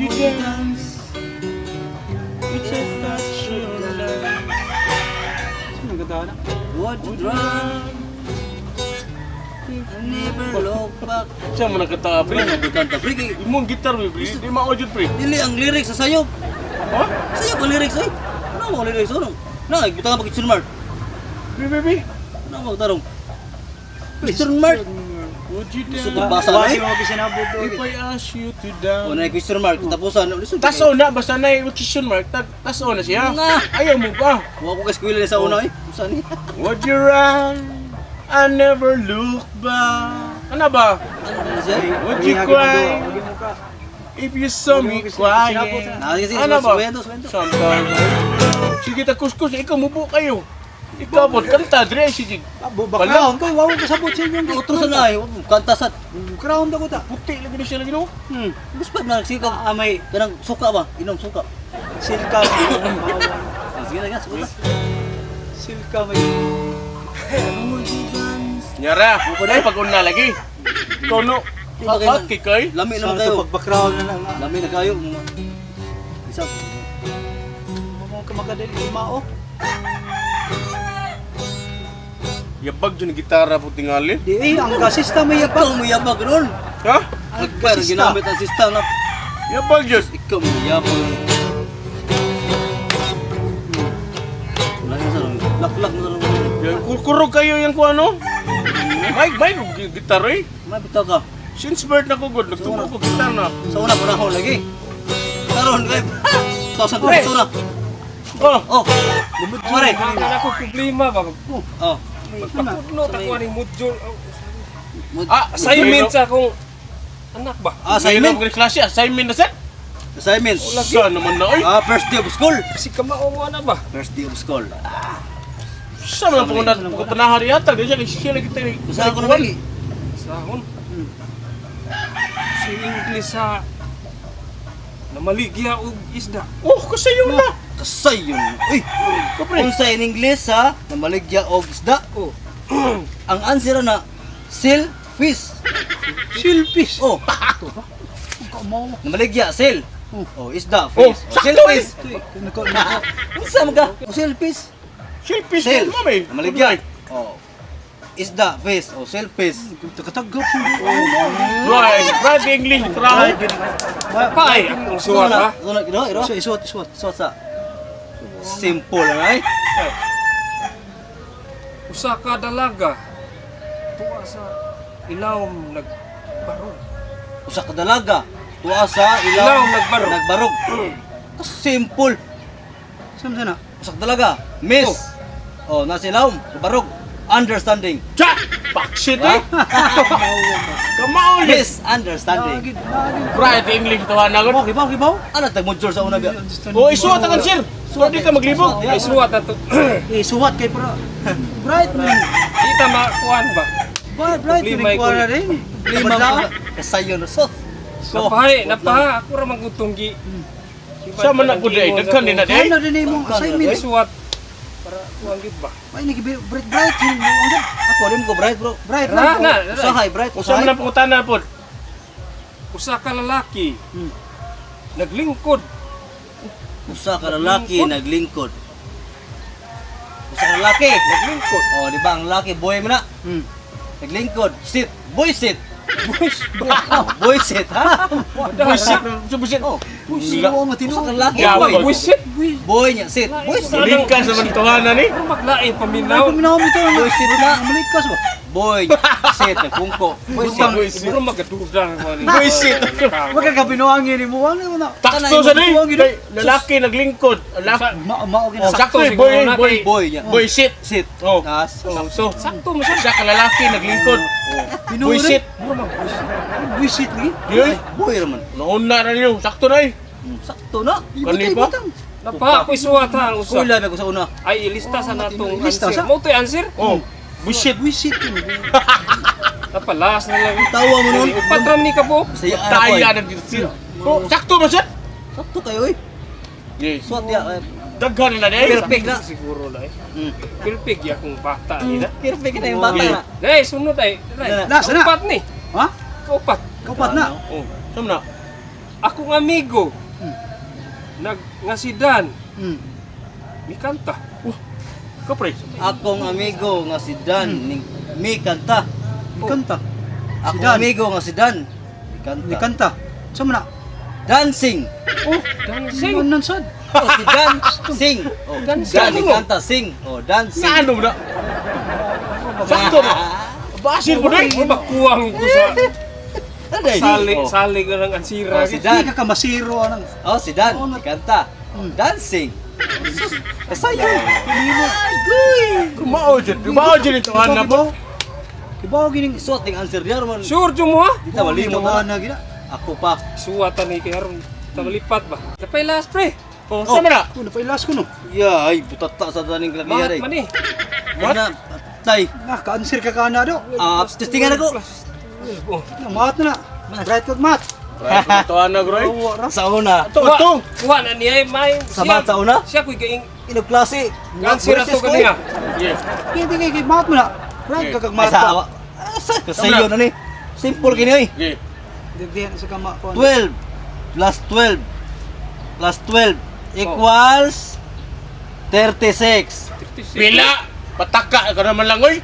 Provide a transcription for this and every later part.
You dance? It's a touch your life. Sino ang na? Would you run? I never look back. Siya mo nagkanta, pre. Pre, nagkanta. Pre, kay- Imong gitar, pre. Di mao jud, pre. Dili ang lyrics sa sayop. Ha? Sayop ang lyrics ay. Ano mo ang lyrics ano? Na, butang pa question mark. Pre, pre, pre. Ano mo tarong? Question mark. Would you Gusto dance? ko basa na Wagi eh. mo kisinabot to. If I ask you to dance. O na question mark tapusan. Lisod. Taso na, basta na yung question mark, taso na siya. Na. Ayaw mo ba? Wa ko kay eskwela sa una eh. Usa ni? Would you run? I never look back. Ano ba? Ano na siya? Would you cry if you saw me crying? Na sige sige. Ano ba? Swento, swento. Sometimes. Sige ta kuskus, ikaw mubo kayo. Ikaw po, kanta, dire, sige. Background ko, wa ko kasabot sa inyong Otro sa na eh. Kanta sa. Ground ako ta. Puti lagi na siya lagi no. Gusto pa na sige ka. Ah, may Kanang suka ba? Inom suka. silka. Ah, sige na, suka. Silka may. Nyara, ay pag-una lagi. Ikaw no, Bakit? bakit kay? Lami naman Sa kayo. pag background na lang. Lami na kayo. Isa. Mo ka makadali mao. Yabag dyan ang gitara po tingali. Di eh, ang gasista may yabag. Ikaw mo yabag ron. Ha? Ang Nagpara gasista. ginamit ang sista na. Yabag dyan. Ikaw mo yabag. Wala na sa laklak na sa Yan, kurog kayo yung kung ano. May gitara eh. Mabitaw ka. Since birth na ko good, nagtubo ko gitar na. Sa una panahon lagi. Karon kay 2022 na. Oh, Oh. Pare. Ang ako problema ba? Oh. Magpakudno ta ko aning module. ah, Assignment sa akong anak ba? Ah, assignment. Assignment. Klase, assignment na sir. Assignment. Sa naman na oy. Ah, first day of school. Kasi kamao mo ana ba? First day of school. Sa man panguna pangutanahan yata, di siya kay siya lagi tayo. Usaha ko na lagi. Sahon. Sa English sa namaligya og isda. Oh, kasayo na. Kasay yun. Uy, Kapre. unsa in English ha? Namaligya og isda. Oh. Ang answer na seal fish. Silpis. Oh, Kamo. namaligya seal. Oh, isda Oh, fish. Oh, seal sakto eh. fish. Nako nako. Unsa man ka? Oh, seal fish. Shellfish Seal. mo mami. Namaligya. Oh. Isda fish. Oh, seal fish. Takatagap. Right, right English traho. Paay akong suwat ha. Ito na, ito, ito. So isuot isuot. Suwat sa. Simple lang ay. Usa ka dalaga tuwa sa ilawom nagbarog. Usa ka dalaga. Tuwa sa ilaw. Ilawom nagbarog. Nagbarog. Simple. Saan sana? Usa ka dalaga. Miss. Oh, nasa ilawom. Nagbarog. Understanding. Cha! Baksit eh. Kamao ni. Misunderstanding. Lagi lagi. Right English tawa na gud. Okay ba? Okay ba? Ano tag module sa una ba? Oh, isuwat ang sir. So di ka maglibog. Ay suwat na to. Eh suwat kay para bright man. Di ta makuan ba? Bright bright Problema ni kuha na rin. Lima Badla. kasayon so. Napahay, napaha ako ra magutong gi. Sa man ako day, daghan din na day. Ano din imong assignment? Ay suwat para kuan gyud ba? Ay nagi bright bright yun. Ang gud. Ako rin ko bright bro. Bright Ra lang. na, Usahay bright. Usa man Usahay. ang pangutana pod. Usa ka lalaki naglingkod. Usa ka lalaki naglingkod. Usa ka lalaki. Naglingkod. Oh, di ba ang lalaki boy mo na? Naglingkod. Sit. Boy sit. Oh, boy sit ha? Buisit, buisit. Oh, Sino mo usa tinuod? ka lalaki Yeah, boy. boy. Buisit. Boy niya sit. Boy sit. Likas sa man ni. Pero maglain Ay paminaw. paminaw mo ito. Boy sit na. Malikas ba? Boy sit nagpungko. Boy sit. Buisit. Pero magaduda ko ni. Buisit. Wag ka kabinuangin ni mo. Ano na? Takto sa ni. Kay Lalaki naglingkod. Lalaki. Ma mao Oh, gina. sakto eh, siguro boy, na boy. kay- Boy niya. Boy sit. Sit. Oh. Nas. Oh, so Sakto mo siya. Usa ka lalaki naglingkod. Boy sit. Buisit lagi. Di oy. Boy raman. Nauna na niyo. Sakto na eh. Sakto na. Kani pa? Napaha ko isuwat ha ang usa. Kuya ko sa una. Ay ilista sa natong Ilista answer. sa? Mo to'y answer? Oh, buisit. Buisit yun. Napalas na lang. Tawa mo nun. Upat ram ni ka po. Saya ako eh. Taya na dito siya. Oh, sakto ba siya? Sakto kayo eh. Yes. Suwat ya. Daghan na day. Perfect na. Siguro na eh. Mm. Perfect ya kung bata ni na. Perfect na yung bata na. Dai sunod ay. Na. Last na. Upat ni. Ha? Upat. Kaupat na. Oh, sama na. Akong amigo. Nag nga si Dan. Mikanta. Ikaw, pre. Akong amigo nga si Dan ning mi kanta. Ni kanta. Akong Dan. amigo nga si Dan. Mi kanta. Ni kanta. Sa man na? Dancing. Oh, dancing. Ano nan sad? Oh, si Dan sing. Oh, Dancing. Dan mi kanta sing. Oh, dancing. Na ano na? Sakto ba? Basil mo din. Mo makuwang ko sa Aday. sali Oh. sali ka ng ansira. Oh, si Di Dan. ka kamasiro anang. Oh, si Dan. Oh, Mi kanta. Dancing. Sus, kasayo. Ay, guy. Kumao dyan. Kumao dyan ito. Anak mo. Ibaw gining Suot ning answer diyan man. Sure jud mo ha? Di ta malimot na na. na gina. Ako pa. Suwatan ni kay aron tamalipat ba. Napay last pre. Oh, sama na. Kuno pa ilas ko no. Ya, ay butata sa taning Mahat lakihan ay. man eh. What? Na, tay. Na ka-answer ka kana do. Ah, testingan ako. Oh. Na maat na na. Right kag mat. Right, ito anak, Roy. Sa una. Ito, ito. Kuha na niya eh, may Sa bata una? Siya ko'y gaing Inog klase. answer to kaniya. Yeah. Hindi kay kay maat mo na. Right ka kag Ay, mat. sa awa. Asa kasayo na ni. Simple kini oy. Yeah. Digdihan sa kama ko. 12 plus 12 plus 12 equals 36. Pila. Pataka ka naman lang, oy.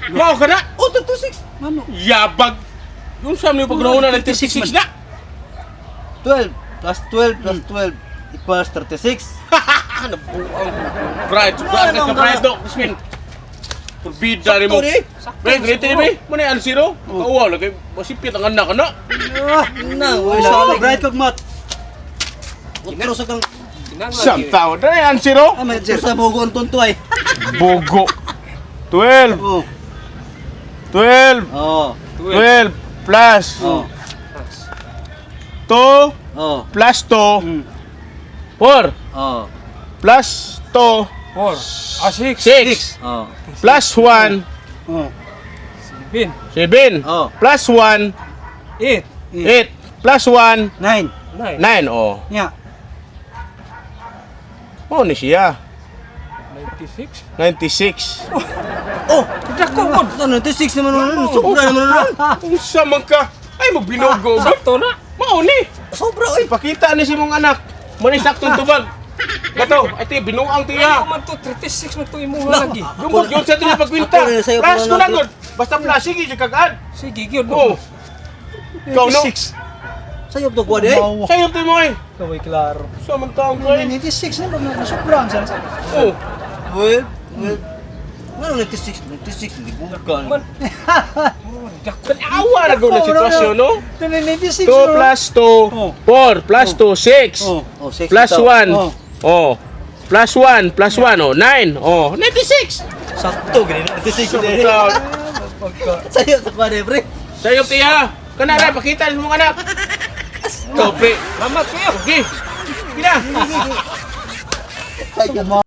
Mao ka na. Oh, 36. Mano? Yabag. Yung sa mga pagnauna ng 36 na. 12 plus 12 plus 12 equals 36. Nabuang. Bright. Bright ka, bright, dok. Spin. Turbida rin mo. Sakto ni. Pre, great ni pre. Muna yung zero. Kauwaw lagi. Masipit ang anak na. Ah, Na, wala wala. right kag mat. Otro sa kang Siyam tao. Dali ang zero. Ah, may otro sa bugo ang tunto ay. Bogo. 12. Oh. 12. Oh. 12 plus Oh. 2 Oh. plus 2. 4 Oh. plus 2. 4. Ah, 6. 6 Oh. plus 1. Oh. 7. 7 Oh. plus 1. 8. 8 plus 1. 9. 9. 9. Oh. Nya. Oh, ni siya. 96. 96. Oh, Dako mo. ano 96 naman nun. Sobra naman nun. Unsa man ka? Ay, magbinugo. Sakto na. Mao ni. Sobra oy. Pakita ni si mong anak. Muna saktong tubag. Gato, ay ti binuang tiya. Ano man to 36 man to imuha lagi. Dungog yun sa tuloy pagkwinta. Ako na sa'yo, Plus ko na ako na- gud. Basta plus sige jud kag-add. Sige gyud Oh. no. Ikaw no. 96. Sayo to kuha di ay. Sayo to mo ay. Kaway klaro. Sa man taong ko ay. 96 na ba nasubran sa. Oh. 12 12. Ano 96? 96 hindi bukan. Man. Dako. Awa ra gud na sitwasyon no. 96. 2 plus 2, Oh. 4 plus 2, 6. Oh. Oh, 6 Plus 1. Oh. Oh. Plus 1, plus 1, oh, 9. Oh, 96. Sakto gani 96 gani. Taon. Sayo to kuha di pre. Sayo tiya. Kana ra pakita ni mong anak. Ikaw, pre. Salamat kayo. Okay. Kina. Sayo.